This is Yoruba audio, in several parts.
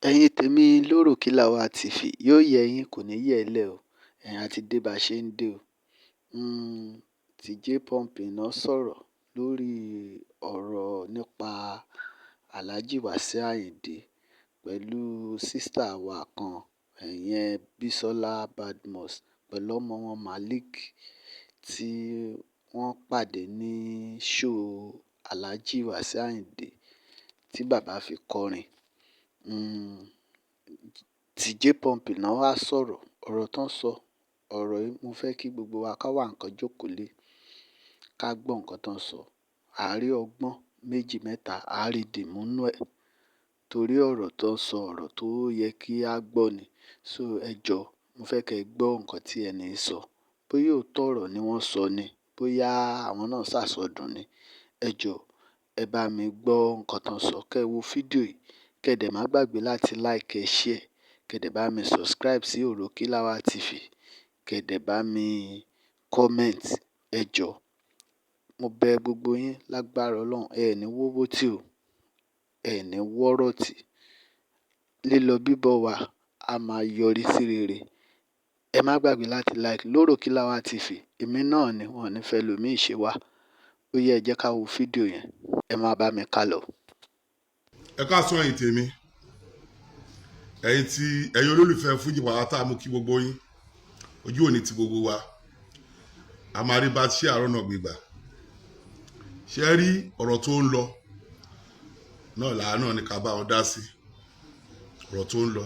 Ẹ̀yin tèmi lÓrókílàwà TV, yóò yẹ yín, kò ní yẹ̀ ẹ́ lẹ̀ o. Ẹ̀yin àti dé bá ṣe ń dé o. TJ Pumpy náà sọ̀rọ̀ lórí ọ̀rọ̀ nípa Alhaji Wasiu Ayinde pẹ̀lú sister wa kan, ìyẹn Bisola Badmus, pẹ̀lú ọmọ wọn Malik tí wọ́n pàdé ní show Alhaji Wasiu Ayinde tí bàbá fi kọrin. TJ Pumpy náà wá sọ̀rọ̀, ọ̀rọ̀ tán sọ, ọ̀rọ̀ yìí mo fẹ́ kí gbogbo wa ká wá nǹkan jókòó lé, ká gbọ́ nǹkan tán sọ. A rí ọgbọ́n méjì mẹ́ta, a rí dìmú nínú ẹ̀ torí ọ̀rọ̀ tó ń sọ, ọ̀rọ̀ tó yẹ kí a gbọ́ ni. So ẹ jọ, mo fẹ́ kí ẹ gbọ́ nǹkan tí ẹni yìí sọ. Bóyá òótọ́ ọ̀rọ̀ ni wọ́n sọ ni, bóyá àwọn náà sàsọdùn ni. Ẹ jọ, ẹ bá mi gbọ́ nǹkan tán sọ, kẹ́ ẹ wo fídíò yìí, kẹ́ ẹ dẹ̀ má gbàgbé láti like, ẹ share, kẹ́ ẹ dẹ̀ bá mi subscribe sí Òrókílàwà TV, kẹ́ ẹ dẹ̀ bá mi comment. Ẹ jọ, mo bẹ̀ gbogbo yín lágbára Ọlọ́run, ẹ ní wówó tì o, ẹ ní wọ́rọ̀ tì. Lílọ bíbọ̀ wa a máa yọrí sí rere. Ẹ má gbàgbé láti like lÓrókílàwà TV. Èmi náà ni wọ́n ò ní fẹ́ lòmíì ṣe wá. Ó yá, ẹ jẹ́ ká wo fídíò yẹn. Ẹ má bá mi ká lọ. Ẹ káàsán, ẹ̀yin tèmi, ẹ̀yin tí ẹ̀yin olólùfẹ́ fújì pàápàá, mú kí gbogbo yín. Ojú òní ti gbogbo wa, a máa rí bá ṣé àárọ̀ náà gbégbà. Ṣe rí ọ̀rọ̀ tó ń lọ náà làánà ní ká bá wọn dá sí ọ̀rọ̀ tó ń lọ,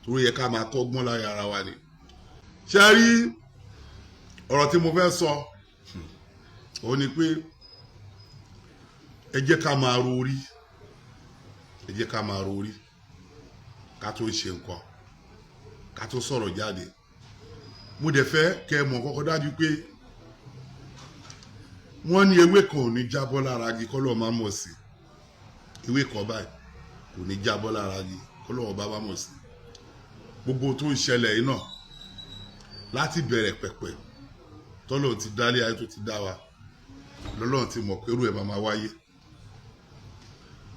torí yẹ ká máa kọ́gbọ́n láyé ara wa ni. Ṣe rí ọ̀rọ̀ tí mo fẹ́ sọ, òun ni pé ẹ jẹ́ ká máa ro orí, ẹ jẹ́ ká máa ro orí ká tó ṣe nǹkan, ká tó sọ̀rọ̀ jáde. Mo dẹ̀ fẹ́ kẹ́ ẹ mọ̀ kọ́kọ́ dájú pé wọ́n ní ewé kan ò ní jábọ́ lára igi kọ́lọ́ máa mọ̀ sí. Ewé kan báyìí kò ní jábọ́ lára igi kọ́lọ́ ọba bá mọ̀ sí. Gbogbo tó ń ṣẹlẹ̀ yìí náà, láti bẹ̀rẹ̀ pẹ̀pẹ̀ tọ́lọ́run ti dálé ayé tó ti dá wa, lọ́lọ́run ti mọ̀ pé irú ẹ̀ máa wáyé,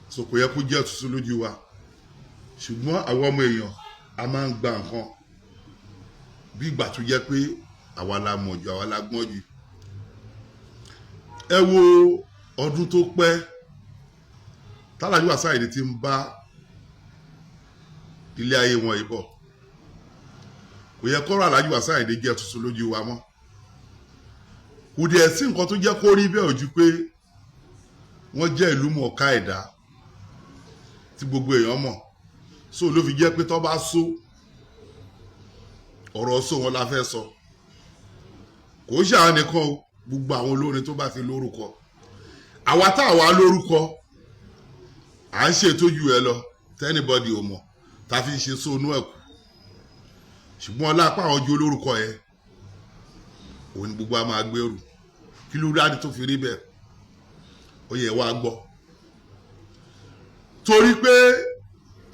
so kò yẹ kó jẹ́ tuntun lójú wa. Ṣùgbọ́n àwọn ọmọ èèyàn, a máa ń gba nǹkan bí ìgbà tó jẹ́ pé àwa la mọ̀ jù, àwa la gbọ́n jù. Ẹ wo ọdún tó pẹ́ tálàjú Wasiu Ayinde ti ń bá ilé ayé wọn yìí bọ̀, kò yẹ kọ́rọ̀ Alhaji Wasiu Ayinde jẹ́ tuntun lójú wa mọ́. Kò dẹ̀ sí nǹkan tó jẹ́ kó rí bẹ́ẹ̀ ojú pé wọ́n jẹ́ ìlú mọ̀ọ́ká ẹ̀dá tí gbogbo èèyàn mọ̀, so ló fi jẹ́ pé tó bá so ọ̀rọ̀ sọ wọn la fẹ́ sọ. Kò ń ṣàwọn nìkan o, gbogbo àwọn olórin tó bá ti lórúkọ, àwa tá àwa lórúkọ, à ń ṣètòjú ẹ lọ tí anybody ò mọ̀ tá a fi ń ṣe sóònú ẹ̀kú. Ṣùgbọ́n ọlápá àwọn ojú olórúkọ yẹn, òun ni gbogbo a máa gbèrú. Kí ló dáadé tó fi rí bẹ́ẹ̀? Ó yẹ wá gbọ́, torí pé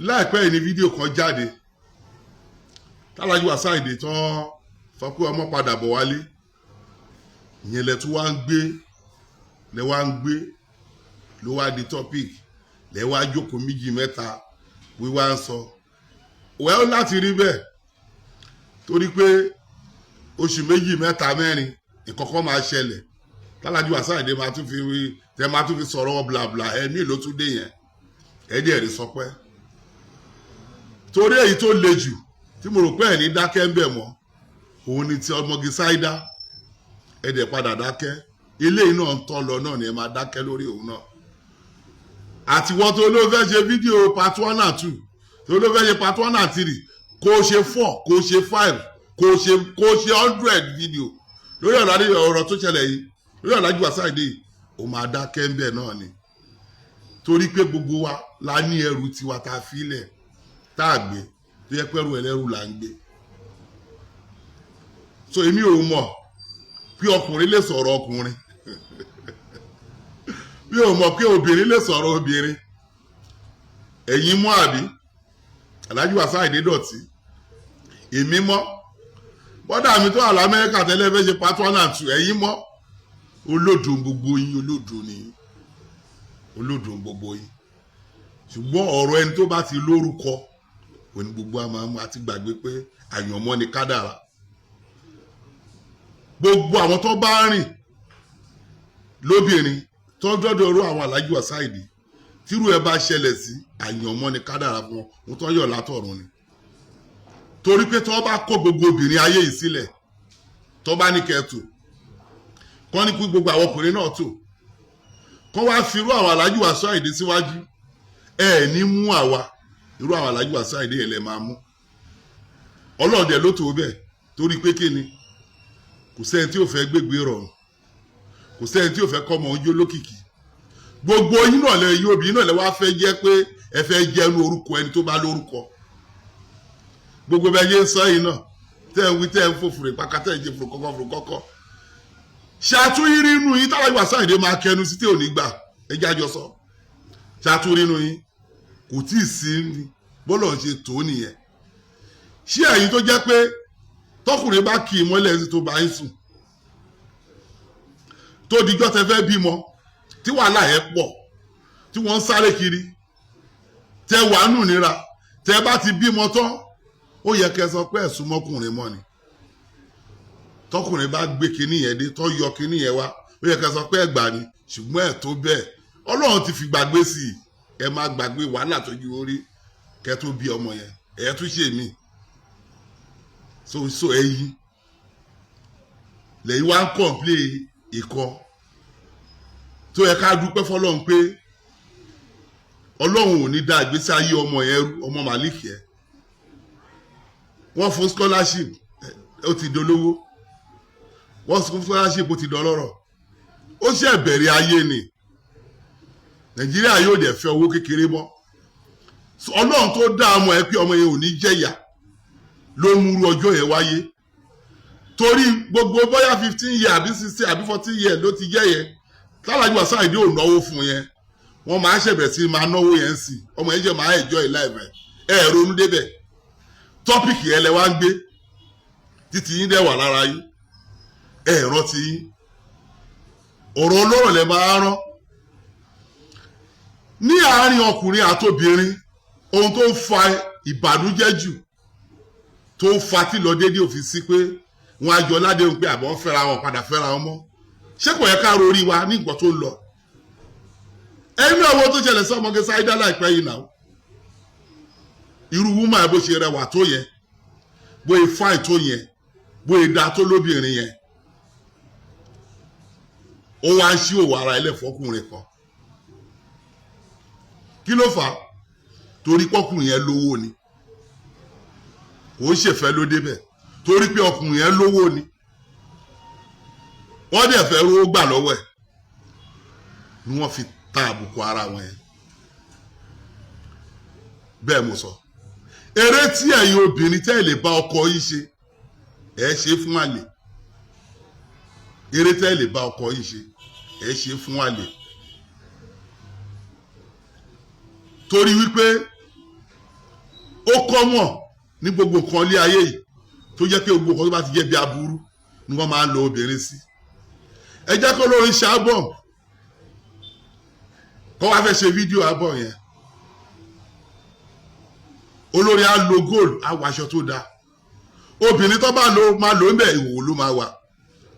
láìpẹ́ yìí ní fídíò kan jáde tálájú Wasiu Ayinde tán sọ pé ọmọ padà bọ̀ wálé. Ìyẹn lẹ tún wá ń gbé, lẹ wá ń gbé, ló wá di topic, lẹ wá jókòó méjì mẹ́ta wíwá ń sọ wẹ́ẹ́ láti rí bẹ́ẹ̀, torí pé oṣù 2, 3, 4, ìkọ̀kọ̀ máa ṣẹlẹ̀ tálájú Wasiu Ayinde máa tún fi tẹ máa tún fi sọ̀rọ̀ bla bla. Ẹ̀mí ló tún dé yẹn, ẹ̀ẹ́dẹ̀ rí sọ pé torí èyí tó le jù tí mo rò pé ẹ̀ ní dákẹ́ ń bẹ̀ mọ́, òun ni ti ọmọge Ṣáídá. Ẹ dẹ̀ padà dákẹ́. Eléyìí náà ń tọ́ lọ náà ni ẹ máa dákẹ́ lórí òun náà. Àtiwọ́ tó ló fẹ́ ṣe fídíò part one and two, tó ló fẹ́ ṣe part one and three, kó o ṣe four, kó o ṣe five, kó o ṣe 100 fídíò lórí ọ̀rọ̀ tó ṣẹlẹ̀ yìí, lórí Alhaji Wasiu Ayinde yìí, ó máa dákẹ́ ń bẹ̀ náà ni, torí pé gbogbo wa la ní ẹrù tiwa tá a filẹ̀ tá a gbé, tó yẹ pẹ́rù ẹlẹ́rù là ń gbé. So èmi ò mọ̀ pé ọkùnrin lè sọ̀rọ̀ ọkùnrin, mi ò mọ̀ pé obìnrin lè sọ̀rọ̀ obìnrin. Ẹ̀yin mọ́ àbí Alhaji Wasiu Ayinde dọ̀tí? Èmi mọ́. Bọ́dà mi tó wà l'Amẹ́ríkà tẹ́lẹ̀ fẹ́ ṣe part one and two, ẹ̀yin mọ́. Olódo gbogbo yín, olódo ni, olódo gbogbo yín. Ṣùgbọ́n ọ̀rọ̀ ẹni tó bá ti lórúkọ Òní gbogbo a máa mú àti gbàgbé pé àyànmọ́ ni kádàrá. Gbogbo àwọn tó bá rìn lóbìnrin tó dọ́dọ̀ orú àwọn Alhaji Wasiu Ayinde, tírú ẹ bá ṣẹlẹ̀ sí, àyànmọ́ ni kádàrá fún wọn, òun tó yọ̀ látọ̀run ni. Torí pé tó bá kó gbogbo obìnrin ayé yìí sílẹ̀, tó bá ní kẹ́ẹ̀tù kọ́ ní kí gbogbo àwọn ọkùnrin náà tò, kọ́ wá fi irú àwọn Alhaji Wasiu Ayinde síwájú, ẹ ní mú àwa irú àwọn Alhaji Wasiu Ayinde yẹn lẹ máa mú. Ọlọ́ọ̀dẹ ló tó bẹ́ẹ̀, torí pé kí ni? Kò sẹ́ni tí ò fẹ́ gbégbé rọrùn, kò sẹ́ni tí ò fẹ́ kọ́ ọmọ ojú olókìkí. Gbogbo yín náà lẹ yín obìnrin náà lẹ wá fẹ́ jẹ́ pé ẹ fẹ́ jẹ́nu orúkọ ẹni tó bá lórúkọ. Gbogbo bẹ́ẹ̀ yé ń sọ yìí náà, tẹ́ ń wí, tẹ́ ń fò fùrè pàkà, tẹ́ ń jẹ fùrù kọ́kọ́ fùrù kọ́kọ́, ṣàtúnyírí inú yín táwọn Wasiu Ayinde máa kẹnu sí tí ò ní gbà. Ẹ jẹ́ àjọ sọ, ṣàtúnyírí inú yín kò tí ì sí ní bọ́lọ̀ ń ṣe tó nìyẹn. Ṣé ẹ̀yin tó jẹ́ pé tọkùnrin bá kì í mọ́lẹ̀ ẹ̀sìn tó bá ń sùn, tó dijọ́ tẹ fẹ́ bímọ, tí wàhálà yẹn pọ̀, tí wọ́n ń sáré kiri, tẹ wàá nù nira, tẹ bá ti bímọ tán, ó yẹ kẹ́ sọ pé ẹ̀sùn mọ́kùnrin mọ́ ni. Tọkùnrin bá gbé kinní yẹn dé, tó yọ kinní yẹn wá, ó yẹ kẹ́ sọ pé ẹ̀gbà ni. Ṣùgbọ́n ẹ̀ tó bẹ́ẹ̀, Ọlọ́run ti fi gbàgbé sí i. Ẹ má gbàgbé wàhálà tó ju orí kẹ́ tó bí ọmọ yẹn, ẹ̀ tún ṣe mí so ẹ̀yin lẹ́yìn wá ń kọ̀ǹplé ìkọ́ tó yẹ ká dúpẹ́ fọlọ́run pé Ọlọ́run ò ní dá ìgbésí ayé ọmọ yẹn rú. Ọmọ Malik yẹn, wọ́n fún scholarship, ó ti dolówó. Wọ́n fún scholarship, ó ti dọlọ́rọ̀. Ó ṣe bẹ̀rẹ̀ ayé ni. Nàìjíríà yóò dẹ̀ fẹ́ owó kékeré mọ́. Ọlọ́run tó dá ọmọ ẹ pé ọmọ yẹn ò ní jẹ̀yà ló mú ọjọ́ yẹn wáyé, torí gbogbo bóyá 15 year àbí 16 àbí 14 year ló ti jẹ́ yẹn Alhaji Wasiu Ayinde ò náwó fún yẹn. Wọ́n máa ṣẹ̀bẹ̀ sí máa náwó yẹn sí ọmọ yẹn jẹ́ máa enjoy life ẹ̀. Ẹ̀ ronú débẹ̀. Topic yẹn lẹ wá ń gbé títí yín dẹ̀ wà lára yín. Ẹ̀ rántí yín, ọ̀rọ̀ ọlọ́rọ̀ lẹ máa rán ní àárín ọkùnrin àtobìnrin. Ohun tó ń fa ìbànújẹ́ jù, tó ń fa tí lọ déédéé òfin sí pé wọn á jọ ládéhùn pé àbọ̀ ń fẹ́ra wọn, padà fẹ́ra wọn mọ́, ṣé kò yẹ ká rorí wa ní nǹkan tó ń lọ? Ẹni àwọn tó ṣẹlẹ̀ sí ọmọge Sáídá láìpẹ́ yìí náà, irú woman bó ṣe rẹwà tó yẹn, bóyá fáì tó yẹn, bóyá da tó lóbìnrin yẹn, ó wá ń ṣí òwò ara ilẹ̀ fọkùnrin kan. Kí ló fà á? Torí pọ́kùnrin yẹn lówó ni. Kò ń ṣèfẹ́ ló débẹ̀, torí pé ọkùnrin yẹn lówó ni. Wọ́n dẹ̀ fẹ́ rówó gbà lọ́wọ́ ẹ̀ ni wọ́n fi ta àbùkù ara wọn yẹn. Bẹ́ẹ̀ mo sọ, eré tí ẹ̀yin obìnrin tẹ́ ẹ̀ lè bá ọkọ yín ṣe, ẹ̀ ṣe fún àlè. Eré tẹ́ ẹ̀ lè bá ọkọ yín ṣe, ẹ̀ ṣe fún àlè, torí wípé ó kọ́ mọ̀ ní gbogbo nǹkan ilé ayé yìí, tó jẹ́ pé gbogbo nǹkan tó bá ti jẹ́ bí aburú ni wọ́n máa ń lo obìnrin sí. Ẹ jẹ́ kó lórin ṣe album, kó wá fẹ́ ṣe fídíò album yẹn, olórin á lo gold, á wọ aṣọ tó dáa. Obìnrin tó bá lo máa lò ń bẹ̀, ìwòwò ló máa wà.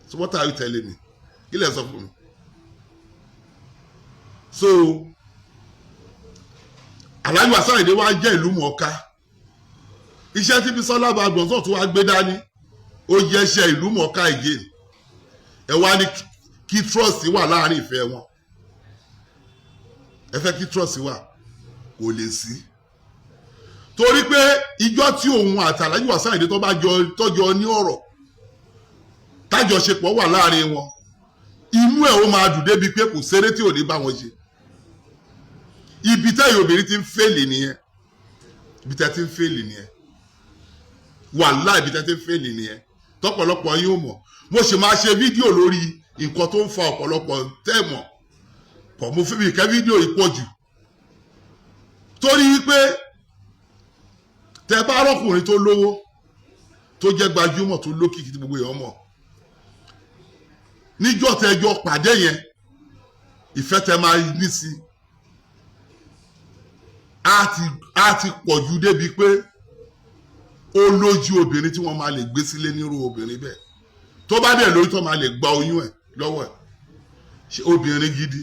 So what are you telling me? Kí lẹ sọ fún mi? So Alhaji Wasiu Ayinde wá jẹ́ ìlú mọ̀ọ́ká. Iṣẹ́ tí Bísọ́lá Badmus tó wá gbé dání, ó jẹ́ iṣẹ́ ìlú mọ̀ọ́ká again. Ẹ wá ní kí trust wà láàrin ìfẹ́ wọn. Ẹ fẹ́ kí trust wà, kò lè sí, torí pé ìjọ tí òun àti Alhaji Wasiu Ayinde tó bá jọ tọ́jọ ní ọ̀rọ̀ tájọṣepọ̀ wà láàrin wọn, inú ẹ̀ ó máa dùn débi pé kò ṣeré tí ò ní bá wọn ṣe. Ibi tẹ́yìn obìnrin ti ń fèlè nìyẹn. Ibi tẹ́ ti ń fèlè nìyẹn. Wàláhì, ibi tẹ́ ti ń fèlè nìyẹn tọ́pọ̀lọpọ̀ yín ò mọ̀. Mo sì máa ṣe fídíò lórí nǹkan tó ń fa ọ̀pọ̀lọpọ̀ tẹ́ mọ̀ pọ̀. Mo fi mi kẹ́ fídíò yìí pọ̀ jù, torí wípé tẹ́ bá rọ́kùnrin tó lówó, tó jẹ́ gbajúmọ̀, tó lókìkí tí gbogbo èèyàn mọ̀, níjọ́ tẹ́jọ́ pàdé yẹn, ìfẹ́ tẹ́ máa ní sí á ti pọ̀ ju débi pé Ó lójú obìnrin tí wọ́n máa lè gbé sílé nírú obìnrin bẹ́ẹ̀, tó bá dẹ̀ lóyún, tó máa lè gba oyún ẹ̀ lọ́wọ́ ẹ̀. Ṣe obìnrin gidi,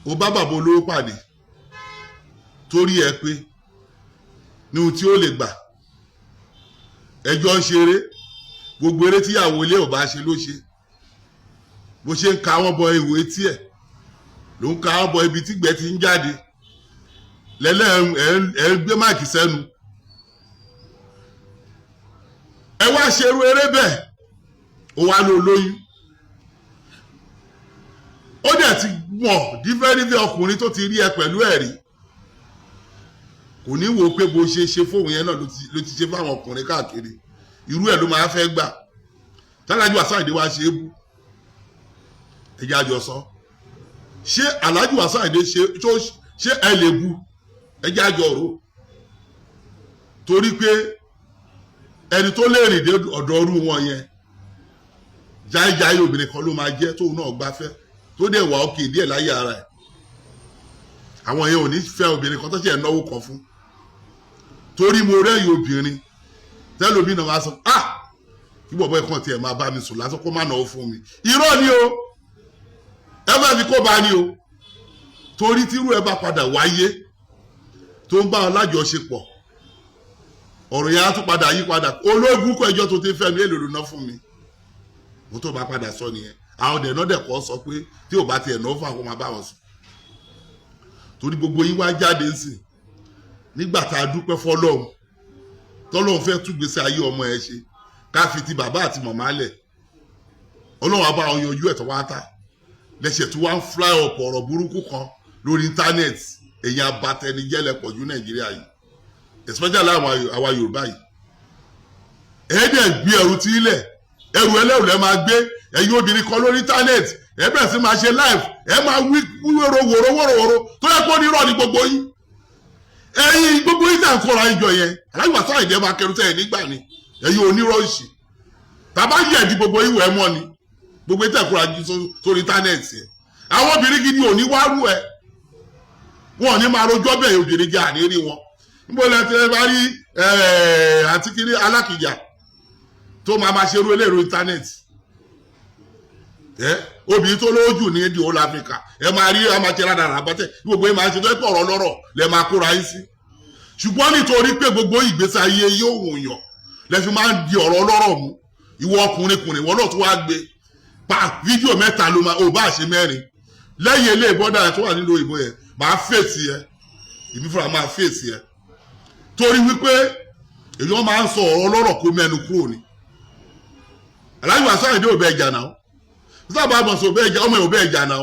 ó bá bàbá olówó pàdé torí ẹ pé ní ohun tí ó lè gbà, ẹjọ́ ń ṣeré, gbogbo eré tíyàwó ilé ò bá ṣe ló ṣe. Bó ṣe ń ka wọ́n bọ ihò etí ẹ̀ ló ń ka wọ́n bọ ibi tígbẹ́ ti ń jáde lẹ́lẹ́ ẹ̀ ń gbé máàkì sẹ́nu. Ẹ wá ṣerú eré bẹ́ẹ̀, ó wá ló lóyún. Ó dẹ̀ ti mọ̀ dífẹ́rífẹ́ ọkùnrin tó ti rí ẹ pẹ̀lú ẹ̀rí, kò ní wo pé bó ṣe ṣe fóun yẹn náà ló ti ṣe fáwọn ọkùnrin káàkiri. Irú ẹ̀ ló máa fẹ́ gbà. Tálájú Wasiu Ayinde wá ṣe é bú, ẹ̀jẹ̀ àjọ sọ. Ṣé Alhaji Wasiu Ayinde ṣe ẹ lè bu? Ẹ̀jẹ̀ àjọ rò, torí pé ẹni tó lè rìn dé ọ̀dọ̀ ọrú wọn yẹn, jáíjáí obìnrin kan ló máa jẹ́ tóun náà gbafẹ́, tó dẹ̀ wà ókè díẹ̀ láyé ara ẹ̀. Àwọn yẹn ò ní fẹ́ obìnrin kan tó ṣe náwó kan fún, torí mo rẹ́yìn obìnrin tẹ́lómi náà wá sọ, ah, kí bọ̀bọ̀ ẹ̀kan tiẹ̀ máa bá mi sùn lásán kó má náwó fún mi. Irọ́ ni o, ẹ bá fi kó bá ní o, torí tírú ẹ bá padà wáyé tó ń bá ọ lájọṣepọ̀, ọ̀rọ̀ yẹn á tún padà yí padà. Ológun kọ ẹjọ́ tó ti fẹ́ mi, èlò ló ná fún mi? Mo tó bá padà sọ nìyẹn. Àwọn ọ̀dẹ̀ náà dẹ̀ kọ́ sọ pé tí ò bá tiẹ̀ náà fún àwọn máa bá wọn sùn, torí gbogbo yín wá jáde ń sìn nígbà tá a dúpẹ́ fọlọ́hún tọ́lọ́hún fẹ́ tún gbèsè ayé ọmọ ẹ ṣe, ká fi ti bàbá àti màmá lẹ̀, Ọlọ́run á bá wọn yanjú ẹ̀ tó wá ta lẹ́sẹ̀ tí wọ́n á fly up ọ̀rọ̀ burúkú kan lórí íńtánẹ́ẹ̀tì. Èyàn abatẹnijẹ́ lẹ pọ̀ ju Nàìjíríà yìí, especially àwa Yorùbá yìí. Ẹ̀ẹ́dẹ̀ gbé ẹrù tí ilẹ̀, ẹrù ẹlẹ́rù lẹ́ máa gbé. Ẹ̀yin obìnrin kan lórí íńtánẹ́ẹ̀tì, ẹ bẹ̀rẹ̀ sí máa ṣe live, ẹ máa wí wúro wòró wòró wòró tó yẹ kó nírọ̀ ní gbogbo yín. Ẹ̀yin gbogbo yín tà ń kóra ìjọ yẹn, Alhaji Wasiu Ayinde máa kẹrù tẹ̀ nígbà ni. Ẹ̀yin onírọ̀ òṣì tàbá yẹ̀ di gbogbo yín wẹ̀ mọ́ ni gbogbo yín tẹ̀ kóra sórí íńtánẹ́ẹ̀tì yẹn. Àwọn obìnrin gidi ò ní wá rú ẹ, wọn ò ní máa rojọ́ bẹ́ẹ̀. Obìnrin jẹ́ àní rí wọn níbo lẹ ti bá rí àti kiri alákìjà tó máa ṣerú eléèrò íńtánẹ́ẹ̀tì. Obìnrin tó lówó jù ní the whole Africa, ẹ máa rí ọmọ àti rádàrà àbátẹ gbogbo ẹ máa ṣe tó ẹ pọ̀ ọ̀rọ̀ lọ́rọ̀ lẹ máa kóra yín sí. Ṣùgbọ́n nítorí pé gbogbo ìgbésí ayé yóò wòyàn lẹ fi máa ń di ọ̀rọ̀ ọlọ́rọ̀ mú. Ìwọ ọkùnrin kùnrin, ìwọ náà tó wá gbé pa fídíò mẹ́ta ló máa ò bá ṣe mẹ́rin lẹ́yìn ilé ìbọ́dà tó wà nílò ìbò yẹn, máa fèsì ẹ, ìbí fúnra máa fèsì ẹ, torí wípé èèyàn máa ń sọ ọ̀rọ̀ ọlọ́rọ̀ kó mẹ́nu kúrò ni. Alhaji Wasiu Ayinde ò bẹ́ẹ̀ jà náà, sábà mọ̀ sí ò bẹ́ẹ̀ jà, ọmọ ẹ̀ ò bẹ́ẹ̀ jà náà.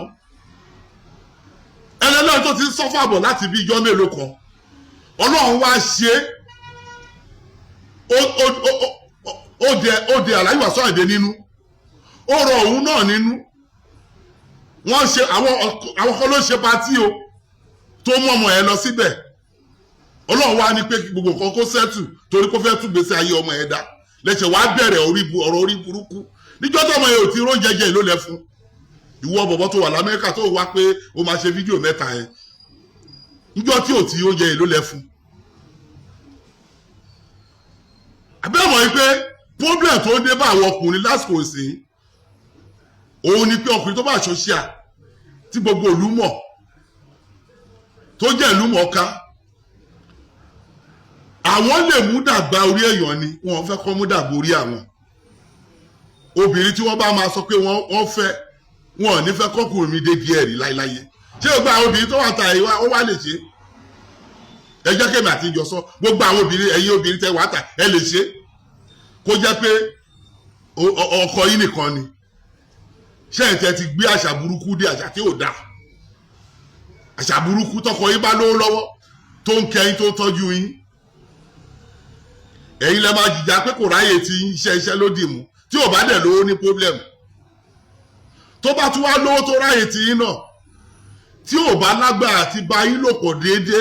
Ẹlẹ́lẹ́rìí tó ti ń sọ́fà bọ̀ láti bí ijọ́ mélòó kan, Ọlọ́run wá ṣe ó dẹ Alhaji Wasiu Ayinde nínú, ó rọ òun náà nínú. Wọ́n ṣe àwọn kan ló ṣe patí o tó mú ọmọ ẹ lọ síbẹ̀. Ọlọ́run wá ní pé gbogbo nǹkan kó sẹ́tù, torí kó fẹ́ tún gbèsè ayé ọmọ ẹ dá lẹ́sẹ̀ wá bẹ̀rẹ̀ ọ̀rọ̀ orí burúkú níjọ́ tó ọmọ yẹn ò ti róúnjẹ jẹ ìlú lẹ fún. Ìwọ bọ̀bọ̀ tó wà l'Amẹ́ríkà tó wá pé ó máa ṣe fídíò mẹ́ta yẹn, níjọ́ tí ò ti róúnjẹ ìlú lẹ fún. Àbẹ́ mọ̀ yìí pé problem tó dé bá àwọn ọkùnrin lásìkò ìsìn òun ni pé ọkùnrin tó bá ṣoṣíà tí gbogbo ìlú mọ̀ tó jẹ́ ìlú mọ̀ọ́ká, àwọn lè mú dàgbà orí èèyàn ni wọ́n fẹ́ kọ́ mú dàgbà orí àwọn obìnrin tí wọ́n bá máa sọ pé wọ́n fẹ́, wọn ò ní fẹ́ kọ́kùnrin mi débi ẹ̀rí láéláyé. Ṣé gbogbo àwọn obìnrin tó wà ta ẹ̀ ó wá lè ṣe? Ẹ jẹ́ kémi àti ìjọ sọ, gbogbo àwọn obìnrin, ẹ̀yin obìnrin tẹ wàá tà ẹ lè ṣe kó jẹ́ pé ọkọ yín nìkan ni? Ṣé ẹ̀ tẹ́ ti gbé àṣà burúkú dé, àṣà tí ò dáa, àṣà burúkú tọkọ yín bá lówó lọ́wọ́ tó ń kẹ́ yín tó ń tọ́jú yín, ẹ̀yin lẹ máa jìjà pé kò ráyè tí iṣẹ́ ló dì mú. Tí ò bá dẹ̀ lówó ní problem, tó bá tún wá lówó tó ráyè tí yín náà, tí ò bá lágbára àti bá yín lò pọ̀ déédéé,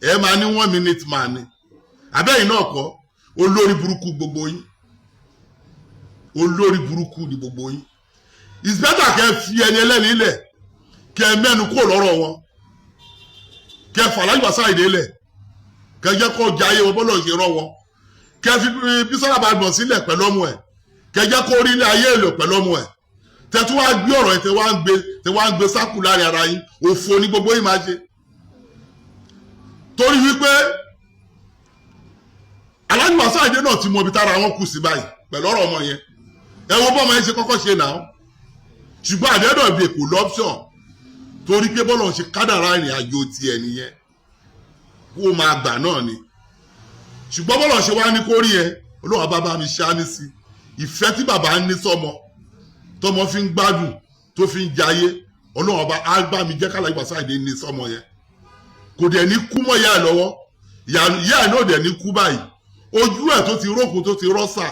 ẹ máa ní 1 minute man ni. Àbẹ́yìn náà kọ́, olórí burúkú gbogbo yín, olórí burúkú ni gbogbo yín. It's better kẹ́ fi ẹni ẹlẹ́ni lẹ̀, kẹ́ mẹ́nu kúrò lọ́rọ̀ wọn, kẹ́ fà Alhaji Wasiu Ayinde lẹ̀. Kẹjẹ kó jayé wọn bọ́lọ̀ ṣe rán wọn. Kẹ fi Bísọ́lá Badmus sílẹ̀ pẹ̀lú ọmọ ẹ̀, kẹjẹ kó rí ilé ayé èlò pẹ̀lú ọmọ ẹ̀. Tẹ tún wá gbé ọ̀rọ̀ ẹ̀, tẹ wá ń gbé sákù láàrin ara yín. Òfò ní gbogbo yín máa ṣe, torí wípé Alhaji Wasiu Ayinde náà ti mọ ibi tára wọn kù sí báyìí pẹ̀lú ọ̀rọ̀ ọmọ yẹn. Ẹ wo bọ́mọ yẹn ṣe kọ́kọ́ ṣe náà, ṣùgbọ́n àdẹ́dọ̀ ibi èkó lọ́pṣọ̀n, torí pé bọ́lọ̀ ṣe kádàrá ìrìn àjò tiẹ̀ nìyẹn, kó máa gbà náà ni. Ṣùgbọ́n bọ́lọ̀ ṣe wá ní kó rí yẹn, Olóhùn bàbá mi ṣá ní sí ìfẹ́ tí bàbá ń ní sọ́mọ, tọmọ fi ń gbádùn, tó fi ń jayé. Ọlọ́run ọba á bá mi jẹ́ k'Alhaji Wasiu Ayinde ní sọ́mọ yẹn. Kò dẹ̀ ní kú mọ́ ìyá ẹ̀ lọ́wọ́, ìyá ẹ̀ náà dẹ̀ ní kú báyìí. Ojú ẹ̀ tó ti rókun, tó ti rọ́ṣà,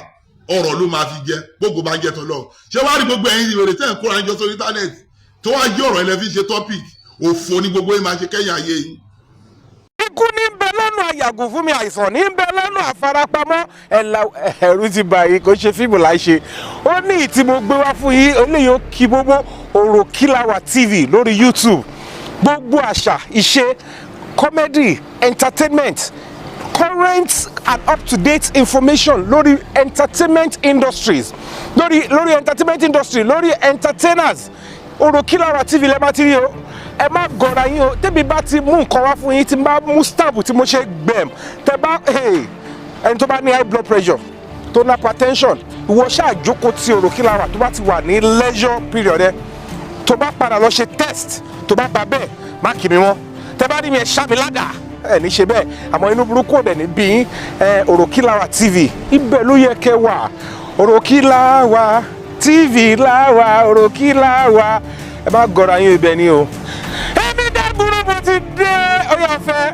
ọ̀rọ̀ ló máa fi jẹ. Gbogbo bá ń jẹ tọ́lọ́. Ṣé wàá rí gbogbo ẹ̀yin ìwèrè tẹ́ ń kóra ń jọ sórí íńtánẹ́ẹ̀tì tó wá jẹ́ ọ̀rọ̀ ẹ̀ lẹ́ fi ṣe topic? Òfò ní gbogbo yín máa ṣe kẹ́yìn ayé yín. Ikú ní bẹ lọ́nà àyàgò fún mi, àìsàn ní bẹ lọ́nà àfarapamọ́. Ẹ̀là ẹ̀rù ti bà yìí, kò ṣe fíìmù láì ṣe. Ó ní ìtí mo gbé wá fún yín eléyìí, ó kí gbogbo Òròkìlàwà TV lórí YouTube. Gbogbo àṣà, ìṣe, comedy, entertainment, current and up-to-date information lórí entertainment industries, lórí entertainment industry, lórí entertainers, Òròkìlàwà TV lẹ́ẹ̀ máa ti rí o. Ẹ má gọra yín o. Tẹ́bi bá ti mú nǹkan wá fún yín, tí n bá mú stamp tí mo ṣe gbẹ̀m, tẹ bá ẹni tó bá ní high blood pressure, tó ní hypertension, ìwọ ṣáà jókòó ti Òròkìlàwà. Tó bá ti wà ní leisure period ẹ, tó bá padà lọ ṣe test, tó bá bá bẹ́ẹ̀, má kì mí wọ́n. Tẹ bá rí mi, ẹ ṣá mi ládàá. Ẹ ní ṣe bẹ́ẹ̀, àmọ́ inú burúkú ọ̀dẹ̀ ní bí yín. Ẹ Òròkìlàwà TV, ibẹ̀ ló yẹ kẹ́ wà. Òròkìlàwà TV láwà, Òròkìlàwà. Ẹ má gọra yín, ibẹ̀ ni o. Èmi dá burúkú ti dé. Ó yà fẹ́.